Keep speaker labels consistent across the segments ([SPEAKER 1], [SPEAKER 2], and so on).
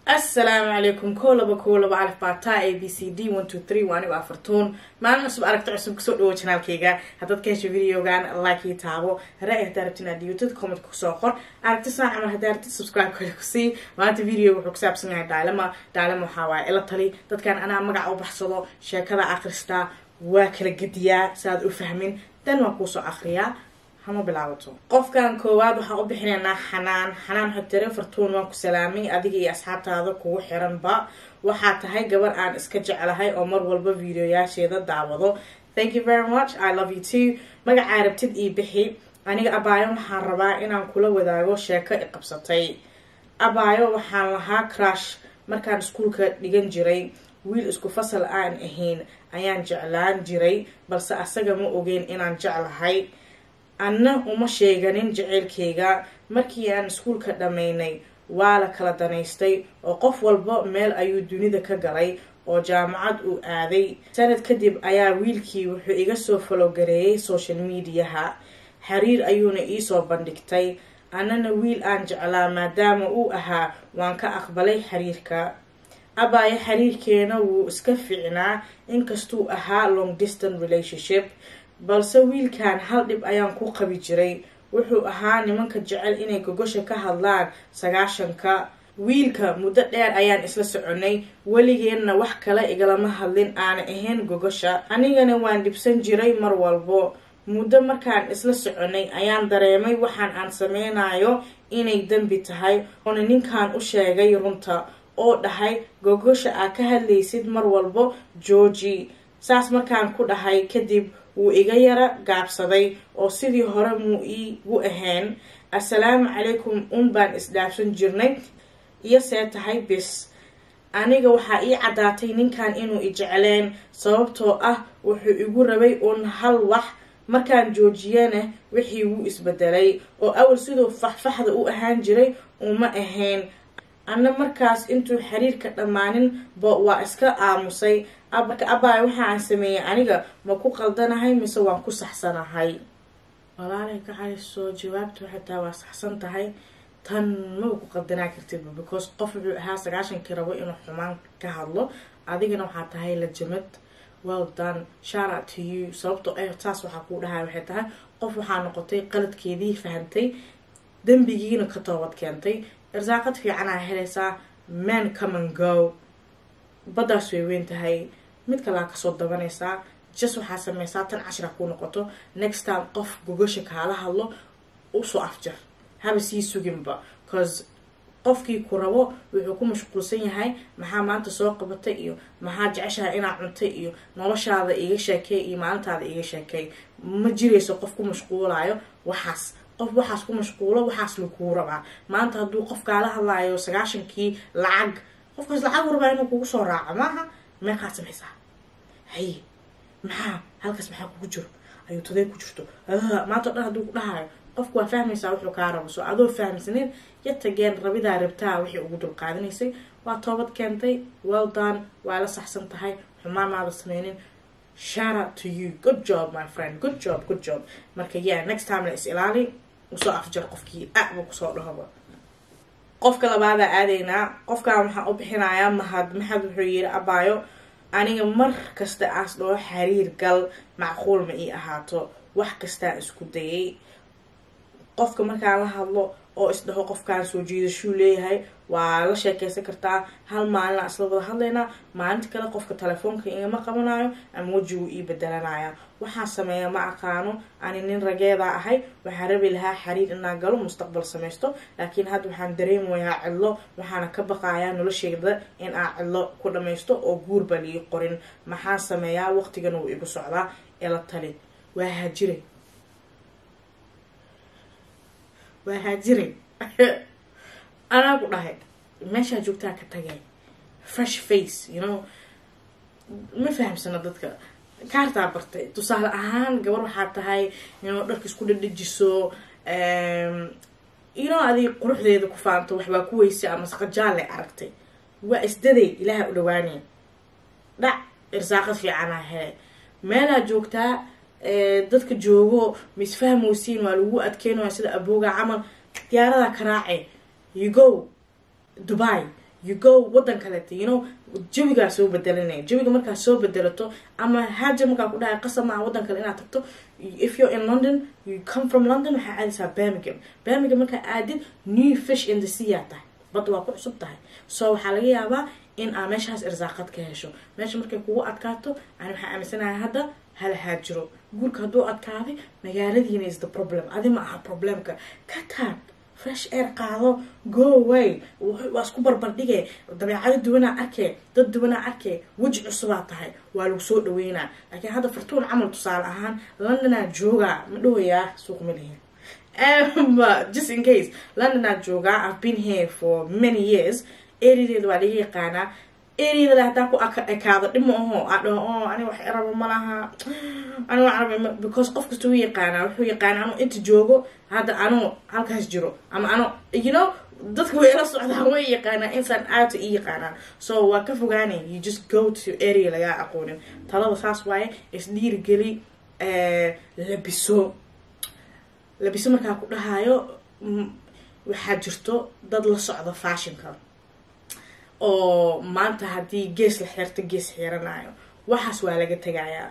[SPEAKER 1] Asalaamu calaykum. 1 2 1 2, alif bata, A B C D, 1 2 3. Waa anigo Afartuun. Maalin cusub, aragti cusub, kusoo dhawo channelkayga. Haddaad ka hesho videogan, like ii taabo. Ra'yi haddaa rabtid inaad dhigtid, comment kusoo qor. Aragti saan camal haddaa rabtid, subscribe kale kusii. Maanta video wuxuu ku saabsan yahay dilemma. Dilemma waxaa waaye ila tali. Dadkan anaa magaca u baxsado, sheekada akhristaa, waa kala gediyaa saaad u fahmin, dan waan kuusoo akhriyaa. Hama bilaabato. Qofkan koowaad waxaan u bixinaynaa Xanaan. Xanaan waxay tiri: "Fartuun, waan ku salaamay adiga iyo asxaabtaada kugu xiranba. Waxaa tahay gabar aan iska jeclahay oo mar walba videoyaasheeda daawado." Thank you very much, I love you too. Magacaa rabtid ii bixi aniga. "Abaayo, waxaan rabaa inaan kula wadaago sheeko i qabsatay. Abaayo, waxaan lahaa crush markaan iskuulka dhigan jiray. Wiil isku fasal aan ahayn ayaan jeclaan jiray, balse asaga ma ogeyn inaan jeclahay, anna uma sheeganin jaceylkayga. Markii aan iskuulka dhammaynay, waa la kala danaystay oo qof walba meel ayuu dunida ka galay oo jaamacad uu aaday. Sanad kadib ayaa wiilkii wuxuu iga soo follow gareeyay social mediaha, xiriir ayuuna iisoo bandhigtay. Annana wiil aan jeclaa maadaama uu ahaa, waan ka aqbalay xiriirka. Abaayo, xiriirkeena wuu iska fiicnaa, inkastuu ahaa long distance relationship. Balse wiilkan hal dhib ayaan ku qabi jiray. Wuxuu ahaa nimanka jecel inay gogosha ka hadlaan 90-ka. Wiilka muddo dheer ayaan isla soconay, weligeenna wax kale igalama hadlin aana ahayn gogosha. Anigana waan dhibsan jiray mar walbo. Muddo markaan isla soconay ayaan dareemay waxaan aan sameynayo inay dembi tahay, oona ninkan u sheegay runta oo dhahay, 'Gogosha aa ka hadlaysid mar walbo jooji.' Saas markaan ku dhahay kadib, wuu iga yara gaabsaday oo sidii hore muu iigu ahayn. Assalaamu calaykum un baan isdhaafsan jirnay iyo see tahay bis. Aniga waxaa ii caddaatay ninkan inuu i jecleen, sababtoo ah wuxuu igu rabay uun hal wax. Markaan joojiyana, wixii wuu isbedelay oo awal siduu faxfaxda u ahaan jiray uma ahayn. Anna markaas intuu xiriirka dhammaanin ba waa iska aamusay. Abaay, waxa aan sameeyey aniga ma ku qaldanahay mise waan ku saxsanahay?" Walaalay, ka caliso jawaabtu xataa waa saxsan tahay. Tan maba ku qaldanaa kartidba, because qof wuxuu ahaa 90-kii rabo inuu xumaan ka hadlo, adigana waxaa tahay lajamad. Well done, shout out to you. Sababtoo eh taas waxaa kuu dhahay waxay tahay qof waxaa noqotay qaladkeedii fahantay, dembigiina ka toobad keentay. Irsaaqad fiicanaa helaysaa. Men come and go, baddaas way weyn tahay, mid kalaa kasoo dabanaysaa. Just waxaa sameysaa tan cashira kuu noqoto. Next time qof gogasha kaala hadlo, usoo afjar, haba sii suginba, 'cause qofkii ku rabo wuxuu ku mashquulsan yahay maxaa maanta soo qabatay iyo maxaa jeceshahay inaa cuntay iyo noloshaada iga sheekey iyo maalintaada iga sheekey. Ma jirayso qof ku mashquulayo waxaas. Qof waxaas ku mashquulo, waxaas lakuu rabaa. Maanta hadduu qof kaala hadlaayo 90-kii lacag, qofkaas lacag u rabaa inuu kugu soo raaco. Maaha meeqaad samaysaa, haye, maxaa halkaas, maxaa kugu jiro, ayuu taday ku jirto maanta o dhan hadduu ku dhahayo, qofku waa fahmaysaa wuxuu kaa rabo. So adoo fahamsanin yatageen rabidaa rabtaa wixii ugu dulqaadanaysay, waa toobad keentay. Well done, waa la saxsan tahay, xumaan maada sameynin. Shout out to you, good job, my friend, good job, good job. Marka yeah, next time la is ilaali, usoo afjar qofkii aba kusoo dhahoba. Qofka labaadaa aadaynaa. Qofkan waxaan u bixinayaa Mahad. Mahad wuxuu yiri: "Abaayo, aniga mar kasta aas dhaho xiriir gal, macquul ma ii ahaato. Wax kastaan isku dayay. Qofka markaan la hadlo oo isdhaho qofkaan soo jiidashuu leeyahay, waa la sheekeysan kartaa, hal maalina isla wada hadlaynaa, maalinta kale qofka telefoonka igama qabanayo ama wejiguu ii bedelanaya. Waxaan sameeya ma aqaano. Ani nin rageedaa ahay, waxaan rabi lahaa xiriir inaan galo, mustaqbal sameysto, laakiin hadda waxaan dareemayaa cidlo, waxaana ka baqayaa nolosheyda in aan cidlo ku dhammaysto oo guurba lii qorin. Maxaan sameeyaa? Waqtigana wuu igu socdaa, ila tali." Waa haajiray, waa haajiray. Anaa ku dhahay, meeshaa joogtaa ka tagay, fresh face. Ma fahamsano dadka kaartaa bartay. Tusaale ahaan, gabar waxaa tahay dharka isku dhadhajiso, adig quruxdeeda ku faanto, waxbaa ku weysay ama saqajaale aragtay, waa isdaday, Ilaaha u dhawaanay, dhac, irsaaqad fiicanaa hele. Meelaa joogtaa dadka joogo ma isfahmeysiin, waa lagu adkeynaya sida abooga camal. Diyaaradaa ka raace, you go Dubai. You go wadan kaleeta, jawigaa soo bedelanaya. Jawiga markaa soo bedelato ama haaja markaa ku dhahay, qasab maaha wadan kale inaad tagto. If you're in London, you come from London, waxaa aadaysaa Birmingham. Birmingham markaa aadid, new fish in the sea aa tahay, badda waa ku cusub tahay. So waxaa laga yaabaa in aa meeshaas irsaaqad ka hesho. Meesha markay kugu adkaato, ani waxaa aaminsanahay hadda hala haajiro. Guurka hadduu adkaaday, magaaladiina is the problem, adi ma aha problemka. Ka taag, fresh air qaado, go away. Waa isku barbardhige, dabeecado duwanaa arkee, dad duwanaa arkee, weji cusubaa tahay, waa lagu soo dhaweynaa. Laakiin hadda Fartuun camal, tusaale ahaan, Londonaa joogaa, ma dhawayaa, suuq ma lihin, but just in case, Londonaa joogaa. I've been here for many years. Areadeeda waa laga yaqaanaa. Areada haddaa ku ekaado, dhib ma aho. Aa dhaho, "Oh, ani wax rabo ma laha, ani wax rabo," because qof kasta wuu yaqaanaa, wuxuu yaqaanaa anuu inta joogo, hadda anuu halkaas jiro ama ano, dadka way la socdaan, way yaqaanaa, insaan aata i yaqaanaan. So waa ka fogaanay. You just go to area lagaa aqoonin. Talada saas waaye. Isdhiirigeli, labiso. Labiso markaa ku dhahayo, waxaa jirto dad la socda fashionka oo maanta haddii gees la xirto gees xiiranayo. Waxaas waa laga tegayaa.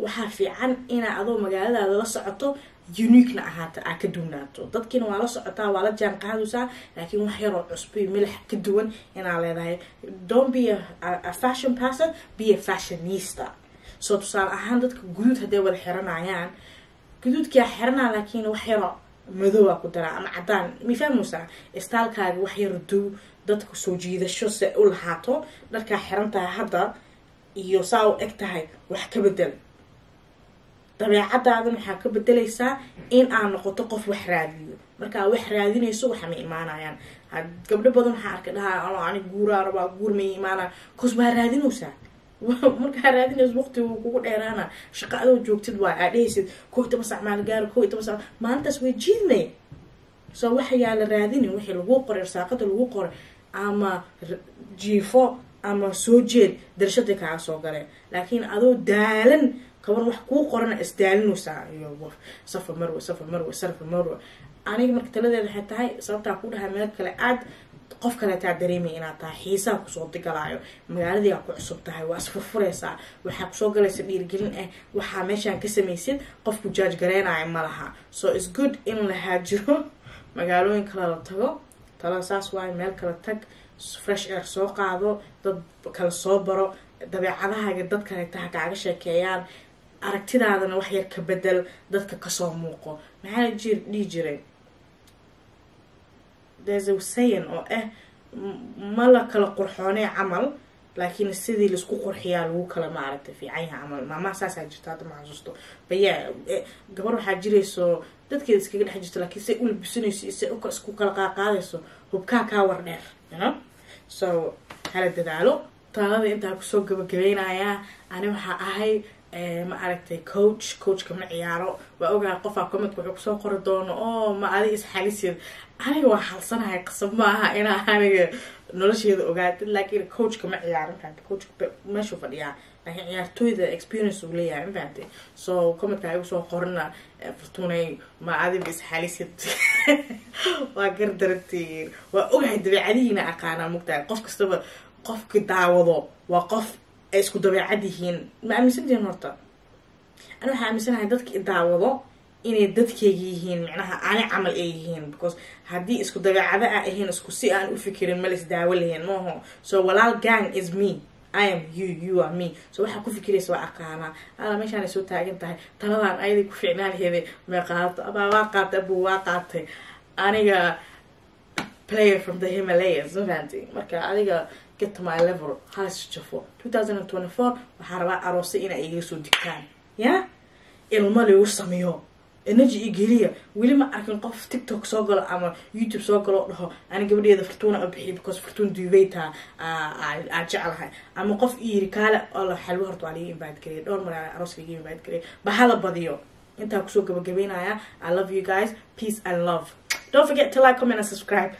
[SPEAKER 1] Waxaa fiican inaa adoo magaaladaada la socoto, uniquena ahaata, aa ka duwnaato dadkiina. Waa la socotaa, waa la jaan qaadaysaa, laakiin wax yaroo cusbo iyo milax ka duwan inaa leedahay. Don't be a fashion person, be a fashionista. So tusaale ahaan, dadka guduud hadday wada xiranayaan, guduudkaa xiranaa, laakiin wax yaroo madowaa ku daraa ama cadaan. Mi fahmaysaa? Stylekaaga wax yar duw, dadka soo jiidasho se u lahaato. Dharkaa xiran tahay hadda iyo saa u eg tahay wax ka bedel. Dabeecadaadan waxaa ka bedelaysaa in aad noqoto qof wax raadiyo. Markaa wax raadinayso, waxa ma imaanayaan. Gabdho badan waxaa arkay dhahaa, "Ani guuraa rabaa, guur ma imaanaya," 'cause waa raadinaysaa. Markaa raadinayso, waqtiga wuu kugu dheeraana. Shaqa adoo joogtid waa aa dhehaysid 11 sac maal gaaro, 11 sac maalintaas way jiidmay. So waxa yaa la raadinin wixii lagu qoray, irsaaqada lagu qoray. Ama jiifo ama soo jeed, darashaday kaaga soo galeen. Laakiin adoo daalan kaban wax kuu qorana isdaalinaysaa iyo Safa Marwe, Safa Marwe, Safa Marwe. Aniga marka taladeeda waxay tahay, sababtaa ku dhahay meel kale aad, qof kaleetaa dareemaya inaad tahay, xiisaha kusoo digalaayo, magaaladiiaa ku cusub tahay, waa isfurfureysaa, waxaa kusoo galaysa dhiirigelin ah. Waxaa meeshaan ka samaysid, qofku judge gareynayo ma laha. So it's good in la haajiro, magaalooyin kale la tago. Talada saas waayo. Meel kale tag, fresh air soo qaado, dad kale soo baro, dabeecadahaaga dad kaleeta ha kaaga sheekeeyaan, aragtidaadana wax yar ka bedel, dadka kasoo muuqo. Maxaa jir dhihi jiray? There's a saying oo ah, ma la kala qurxoonee camal, laakiin sidii laisku qurxiyaa lagu kala maaragtay fiican yahay camal. Maamaha saasaa jirta, hadda ma xasuusto baya. Gabar waxaa jirayso dadkeeda iskaga dhex jirto, laakiin say u labisanayso iyo say isku kala qaaqaadayso, hubkaa kaa war dheer. So hala dadaalo. Talada intaa kusoo gabagabeynayaa. Ani waxaa ahay, ma aragtay, coach. Coachka ma ciyaaro, waa ogahay. Qofaa commentka wuxuu kusoo qori doono, "Oo ma adi isxalisid?" Aniga waa xalsanahay, qasab ma aha inaa aniga nolosheeda ogaatid, laakiin coachka ma ciyaaro, mafahante? Coachka meeshuu fadhiyaa, laakiin ciyaartooyda experience uu leeyahay, mafahante? So commentka igu soo qorina, "Fartuunay, ma adiba isxalisid?" Waa gardarantiin, waa ogahay, dabeecadihiina aqaanaa. Mugtahay, qof kastaba qofka daawado waa qof ay isku dabeecad yihiin. Ma aaminsantihiin horta? Ani waxaa aaminsanahay dadka i daawado inay dadkeyga yihiin, micnaha ani camal ay yihiin, because haddii isku dabeecado a ahayn, isku si aan u fikirin, ma la isdaawo lahayn maaho. So walaal gang is me. I am you, you are me. So waxaa ku fikiraysa waa aqaanaa. Alla, meeshaanay soo taagan tahay, taladan ayaday ku fiicnaan laheeday, may qaadato? Abaa waa qaatay, abuu waa qaatay. Aniga player from the Himalayas, ma fahanti? Marka adiga get to my level, halis jafo. 2024 waxaa rabaa aroose inay igaga soo digtaan, ya ilmo lagu sameeyo, energy igeliya. Weli ma arkin qof TikTok soo galo ama YouTube soo galo dhaho, "Ani gabadheeda Fartuuna u bixiy because Fartuun Duveyta aa jeclahay," ama qof i yiri, "Kaale alla xalwo." Horta waa laga invite gareey, dhowr mar aroos laga invite gareey. Bahala badiyo. Intaa kusoo gabagabeynaya. I love you guys. Peace and love. Don't forget to like, comment and subscribe.